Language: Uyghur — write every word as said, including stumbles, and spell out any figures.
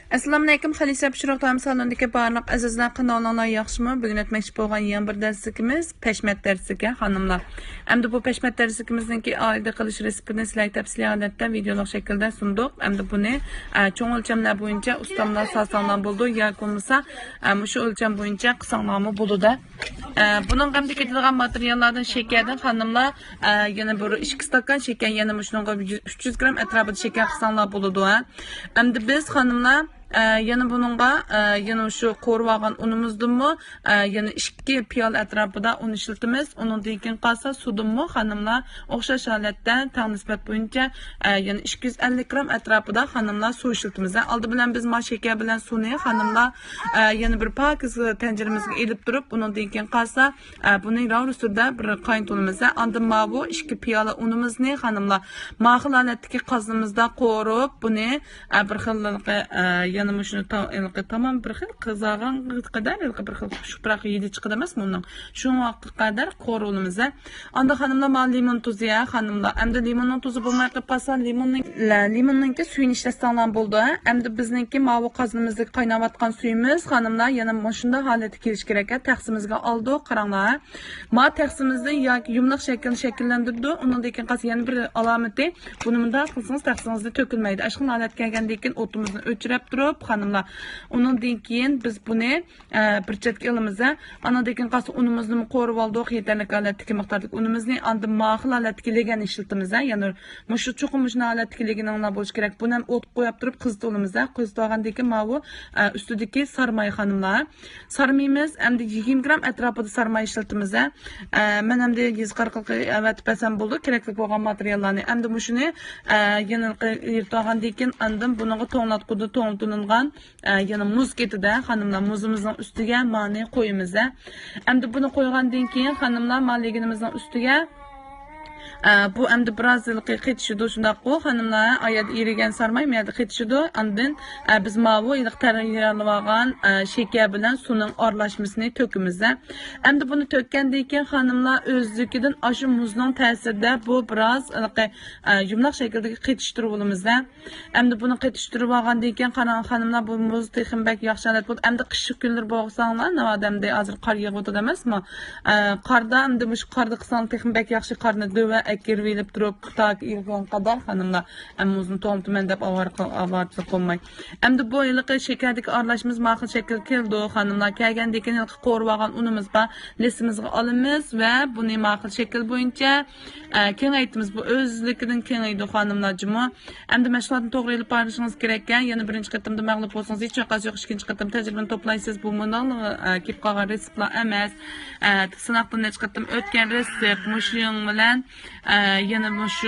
ئەسسالامۇئەلەيكۇم، خەلىچە پىشۇرۇق تائام سالونىدىكى بارلىق ئەزىزلەر، قېنى ئاڭلاڭلار ياخشىمۇ؟ بۈگۈن ئۆتمەكچى بولغان يەنە بىر دەرسلىكىمىز پەشمەت دەرسلىكى، خانىملار. ئەمدى بۇ پەشمەت دەرسلىكىمىزنىڭكى ئائىدە قىلىش رېتسېپىنى سىلەرگە تەپسىلىي ھالەتتە ۋىدېئولۇق شەكىلدە سۇندۇق. ئەمدى بۇنى، ئە، چوڭ ئۆلچەملەر بويىچە ئۇستاملار سالساڭلار بولىدۇ، ياكى بولمىسا، ئە، مۇشۇ ئۆلچەم بويىچە قىلساڭلارمۇ بولىدۇ. ئە، بۇنىڭغا ئەمدى كېتىدىغان ماتېرىياللاردىن شېكەردىن خانىملار، ئە، يەنە بىر ئىككى ئىستاكان شېكەر، يەنە مۇشۇنىڭغا يۈز، ئۈچ يۈز گرام ئەتراپىدا شېكەر قىلساڭلار بولىدۇ، ھە. ئەمدى بىز خانىملار، ئە، يەنە بۇنىڭغا، ئە، يەنە شۇ قورۇۋالغان ئۇنىمىزدىنمۇ، ئە، يەنە ئىككى پىيالە ئەتراپىدا ئۇن ئىشلىتىمىز. ئۇنىڭدىن كېيىن قالسا سۇدىنمۇ خانىملار ئوخشاش ھالەتتە تەڭ نىسبەت بويىچە، ئە، يەنە ئىككى يۈز ئەللىك گرام ئەتراپىدا خانىملار سۇ ئىشلىتىمىز. ئالدى بىلەن بىز ما شېكەر بىلەن سۇنى خانىملار، ئە، يەنە بىر پاكىز تەنجىرىمىزگە ئېلىپ تۇرۇپ، ئۇنىڭدىن كېيىن قالسا، ئە، بۇنى راۋرۇ سۈرىدە بىر قاينىتىۋالىمىز. ئاندىن ماۋۇ ئىككى پىيالە ئۇنىمىزنى خانىملار ما خىل ھالەتتىكى قازىنىمىزدا قورۇپ، بۇنى، ئە، بىر خىل، ئە، يەنە مۇشۇنى تا-، ھېلىقى تامام بىر خىل قىزارغان قەدەر، ھېلىقى بىر خىل شۇ پۇراق ھىدى چىقىدۇ ئەمەسمۇ ئۇنىڭ. شۇ ۋاقىتقا قەدەر قورۇۋالىمىز. ئاندىن خانىملار، مانا لىمون تۇزى، ھە، خانىملار. ئەمدى لىموننىڭ تۇزى بولماي قېلىپ قالسا، لىموننىڭ، لە-، لىموننىڭكى سۈيىنى ئىشلەتسەڭلار بولىدۇ، ھە. ئەمدى بىزنىڭكى ماۋۇ قازىنىمىزدىكى قايناۋاتقان سۈيىمىز، خانىملار، يەنە مۇشۇنداق ھالەتتە كېلىشى كېرەك، ھە. تەخسىمىزگە ئالدۇق، قاراڭلار، ھە. ما تەخسىمىزنى ياكى يۇمىلاق شەكىلنى شەكىللەندۈرىدۇ. ئۇنىڭدىن كېيىن قالسا يەنە بىر ئالامىتى، بۇنى مۇنداق قىلسىڭىز تەخسىڭىزدە تۆكۈلمەيدۇ. ئاشۇ خىل ھالەتكە كەلگەندىن كېيىن ئوتىمىزنى ئۆچۈرۈپ تۇرۇپ، خانىملار، ئۇنىڭدىن كېيىن بىز بۇنى ئە، بىر چەتكە ئېلىمىز، ھە. ئانىڭدىن كېيىن قالسا ئۇنىمىزنىمۇ قورۇۋالدۇق، يېتەرلىك ھالەتتىكى مىقداردىكى ئۇنىمىزنى. ئاندىن ماخىل ھالەتتىكى لېگەن ئىشلىتىمىز، ھە. يەنى مۇشۇ چوقۇم مۇشۇ ھالەتتىكى لېگىنىڭلار بولۇشى كېرەك. بۇنى ھەم ئوتقا قويۇپ تۇرۇپ قىزىتىۋالىمىز، ھە. قىزىتىۋالغاندىن كېيىن ماۋۇ، ئە، ئۈستىدىكى سارماي خانىملار. سارمىيىمىز ئەمدى يىگىرمە گرام ئەتراپىدا سارماي ئىشلىتىمىز، ھە. ئە، مەن ئەمدى يېزىق ئارقىلىق ئەۋەتىپ بەرسەم بولىدۇ، كېرەكلىك بولغان ماتېرىياللارنى. ئەمدى مۇشۇنى، ئە، يەنە يېرىتىۋالغاندىن كېيىن ئاندىن بۇنىڭغا توڭلاتقۇدا توڭلىتىلغان ئە، يەنە مۇز كېتىدۇ، خانىملار. مۇزىمىزنىڭ ئۈستىگە مانى قويىمىز، ھە. ئەمدى بۇنى قويغاندىن كېيىن، خانىملار، ما لېگىنىمىزنىڭ ئۈستىگە، ئە، بۇ ئەمدى بىراز ھېلىقى قېتىشىدۇ، شۇنداققۇ، خانىملار؟ ئا يەردە ئېرىگەن سارماي، ما يەردە قېتىشىدۇ. ئاندىن، ئە، بىز ماۋۇ ھېلىقى تەييارلىۋالغان، ئە، شېكەر بىلەن سۇنىڭ ئارىلاشمىسىنى تۆكىمىز، ھە. ئەمدى بۇنى تۆككەندىن كېيىن، خانىملار، ئۆزلۈكىدىن ئاشۇ مۇزنىڭ تەسىرىدە بۇ بىراز ھېلىقى، ئە، يۇمىلاق شەكىلدىكى قېتىشتۇرۇۋالىمىز، ھە. ئەمدى بۇنى قېتىشتۇرۇپ ئالغاندىن كېيىن، قاراڭ، خانىملار، بۇ مۇز تېخىمۇ بەك ياخشى ھالەت بولدى. ئەمدى قىشلىق كۈنلىرى بولساڭلار، ناۋادا ئەمدى ھازىر قار يېغىۋاتىدۇ ئەمەسمۇ؟ ئە، قاردا، ئەمدى مۇشۇ قاردا قىلساڭلار تېخىمۇ بەك ياخشى، قارنى دۆۋە ئەكىرىۋېلىپ تۇرۇپ، تاكى ئېرىگەن قەدەر، خانىملار، ئەمدى مۇزنى توڭلىتىمەن دەپ ئاۋارە قىل-، ئاۋارىچىلىك قىلماي. ئەمدى بۇ ھېلىقى شېكەردىكى ئارىلاشمىمىز ماخىل شەكىلگە كېلىدۇ، خانىملار. كەلگەندىن كېيىن ھېلىقى قورۇۋالغان ئۇنىمىز بار، لىسىمىزغا ئالىمىز ۋە بۇنى ماخىل شەكىل بويىچە، ئە، كېڭەيتىمىز. بۇ ئۆزلۈكىدىن كېڭىيىدۇ، خانىملار، جۇمۇ. ئەمدى مەشغۇلاتنى توغرا ئېلىپ بارىشىڭىز كېرەككەن. يەنە بىرىنچى قېتىمدا مەغلۇپ بولسىڭىز، ھېچ ۋەقەسى يوق، ئىككىنچى قېتىم تەجرىبىنى توپلايسىز. بۇ مۇنداق، ئە، كېلىپ قالغان رېتسېپلار ئەمەس. ئە، سىناقتىن نەچچە قېتىم ئۆتكەن رېتسېپ، مۇشۇنىڭ بىلەن، ئە، يەنە مۇشۇ